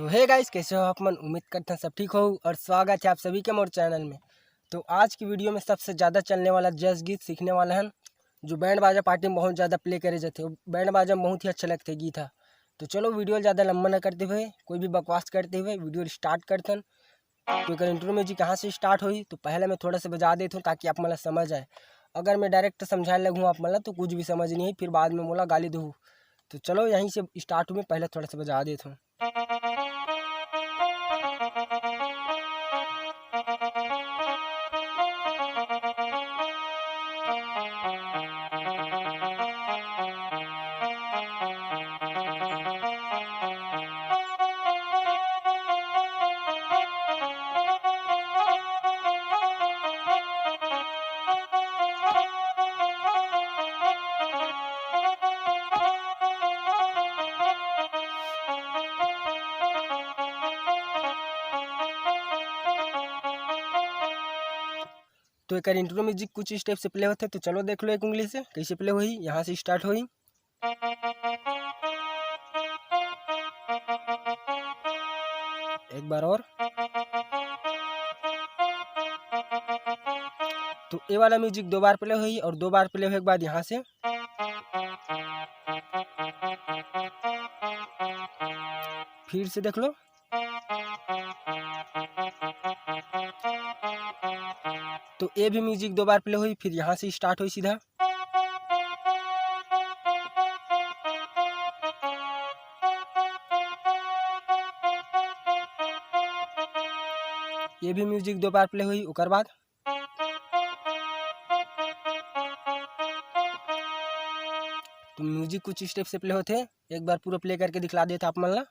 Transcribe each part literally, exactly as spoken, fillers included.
Hey guys, कैसे हो आप मन? उम्मीद करते हैं सब ठीक हो और स्वागत है आप सभी के मोर चैनल में। तो आज की वीडियो में सबसे ज़्यादा चलने वाला जैज गीत सीखने वाला है, जो बैंड बाजा पार्टी में बहुत ज़्यादा प्ले करे जाते हैं, बैंड बाजा में बहुत ही अच्छे लगते गीत है। तो चलो, वीडियो ज़्यादा लंबा ना करते हुए, कोई भी बकवास करते हुए वीडियो स्टार्ट करते हैं। तो एकर इंट्रो म्यूजिक यहाँ से स्टार्ट होई, तो पहले मैं थोड़ा सा बजा देता हूँ ताकि आप मन ला समझ आए। अगर मैं डायरेक्ट समझाए लगूँ आप मन ला, तो कुछ भी समझ नहीं है, फिर बाद में मोला गाली दू। तो चलो, यहीं से स्टार्ट हुई, मैं पहले थोड़ा सा बजा देता हूँ। तो एकर इंट्रो म्यूजिक कुछ इस टाइप से प्ले होथे, तो चलो देख लो एक उंगली से कैसे प्ले होही। यहाँ से स्टार्ट होही, एक बार और। तो ये वाला म्यूजिक दो बार प्ले होही और दो बार प्ले होए के बाद यहाँ से फिर से देख लो। तो ये भी म्यूजिक दो बार प्ले होई, फिर यहाँ से स्टार्ट होई सीधा। ये भी म्यूजिक दो बार प्ले होई, ओकर बाद तो म्यूजिक कुछ स्टेप से प्ले होथे। एक बार पूरा प्ले करके दिखला देत आप मन ला।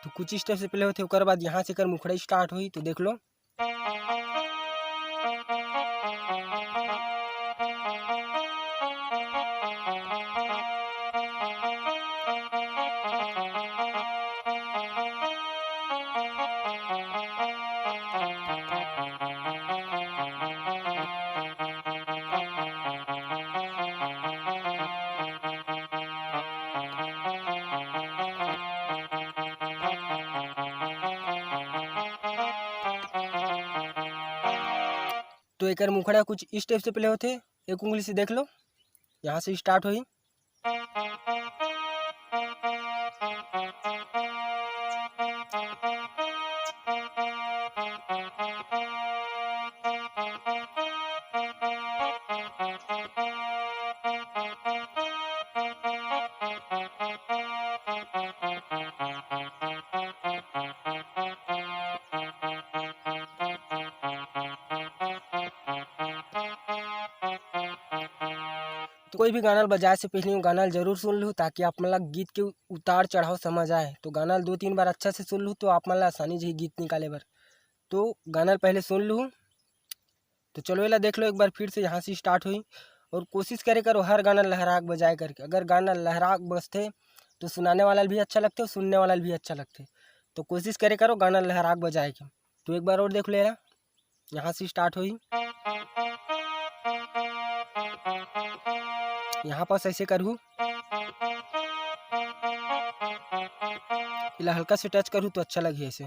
तो कुछ इस टाइप से प्ले होथे, ओकर बाद यहाँ से कर मुखड़ा स्टार्ट होई, तो देख लो। तो एकर मुखड़ा कुछ इस टाइप से प्ले होथे, एक उंगली से देख लो, यहाँ से स्टार्ट होही। तो कोई भी गाना ल बजाए से पहले वो गाना ल जरूर सुन लूँ, ताकि आप मन ला गीत के उतार चढ़ाव समझ आए। तो गाना ल दो तीन बार अच्छा से सुन लूँ, तो आप मन ला आसानी रही गीत निकाले बर। तो गाना ल पहले सुन लूँ। तो चलो, एला देख लो एक बार फिर से, यहाँ से स्टार्ट हुई। और कोशिश करे करो हर गाना लहराक बजाए करके। अगर गाना लहराक बजथे, तो सुनाने वाला भी अच्छा लगथे और सुनने वाला भी अच्छा लगथे। तो कोशिश करे करो गाना लहराक बजाए के। तो एक बार और देख लो, एला यहाँ से स्टार्ट हुई, यहाँ पास ऐसे करहू, एला हल्का से टच करहू तो अच्छा लगही ऐसे।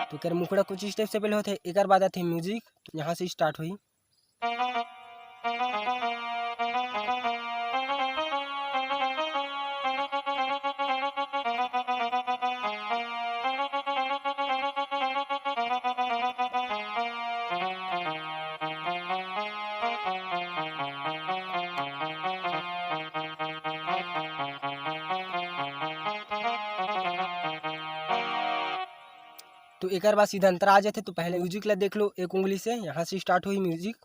तो एकर मुखड़ा कुछ इस टाइप से पहले होथे, एकर बाद आथे म्यूजिक, यहाँ से स्टार्ट होही। तो एकर बाद सीधा अंतरा आ जाथे। तो पहले म्यूजिक ला देख लो, एक उंगली से यहाँ से स्टार्ट होही म्यूजिक,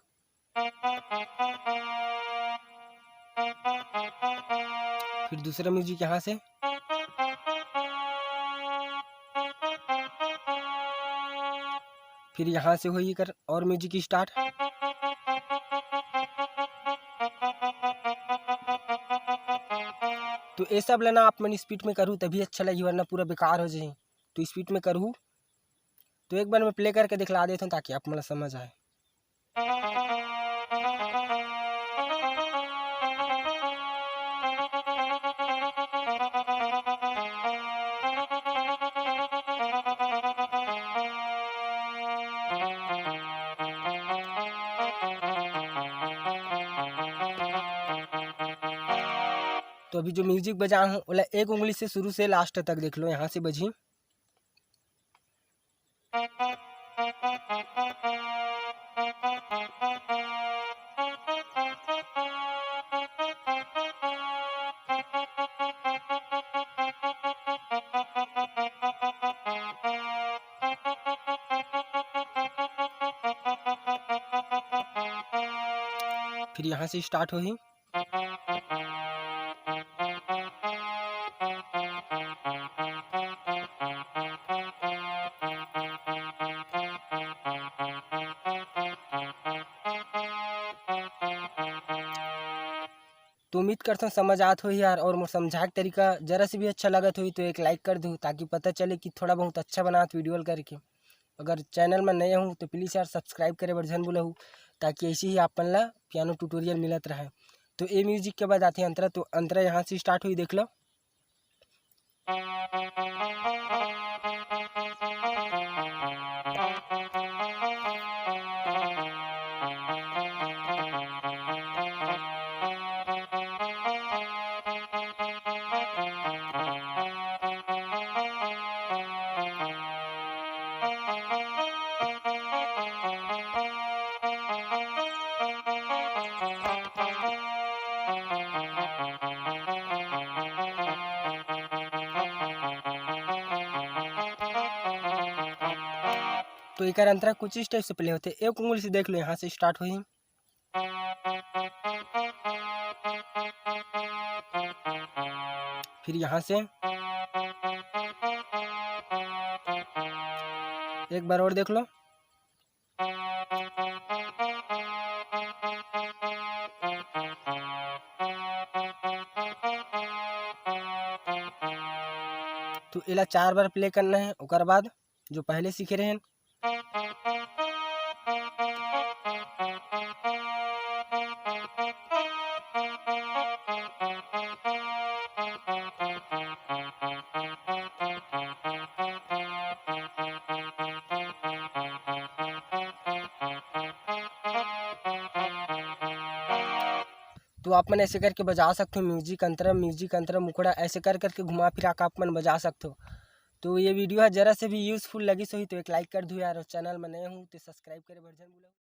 फिर दूसरा म्यूजिक यहाँ से, फिर यहाँ से होही एकर और म्यूजिक स्टार्ट। तो ये सब ला ना आप मन स्पीड में करहू तभी अच्छा लगही, वरना पूरा बेकार हो जाही। तो स्पीड में करहू। तो एक बार मैं प्ले करके दिखला देता हूँ ताकि आप मन ला समझ आए। तो अभी जो म्यूजिक बजाए हूँ ओला एक उंगली से शुरू से लास्ट तक देख लो, यहाँ से बजी। फिर यहाँ से स्टार्ट होही। तो उम्मीद करथों समझ आत होही यार, और मोर समझाए के तरीका जरा से भी अच्छा लगत होही तो एक लाइक कर दू, ताकि पता चले कि थोड़ा बहुत अच्छा बनात वीडियो ल करके। अगर चैनल में नए हूँ तो प्लीज यार सब्सक्राइब करे बर झन भूलहू, ताकि ऐसे ही आप मन ला पियानो ट्यूटोरियल मिलत रहे। तो ये म्यूजिक के बाद आथे अंतरा, तो अंतरा यहाँ से स्टार्ट होही, देख लो। तो एकर अंतरा कुछ इस टाइप से प्ले होथे। एक उंगली से देख लो, यहाँ से स्टार्ट होही, फिर यहाँ से एक बार और देख लो। तो एला चार बार प्ले करना है, ओकर बाद जो पहले सीखे रहेन। तो आप मन ऐसे करके बजा सकथो म्यूजिक अंतरा, म्यूजिक अंतरा मुखड़ा, ऐसे कर करके घुमा फिरा के आप मन बजा सकथो। तो ये वीडियो है जरा से भी यूजफुल लगिस होही तो एक लाइक कर दू यार, और चैनल में नए हूँ तो सब्सक्राइब करे बर झन भूलहू।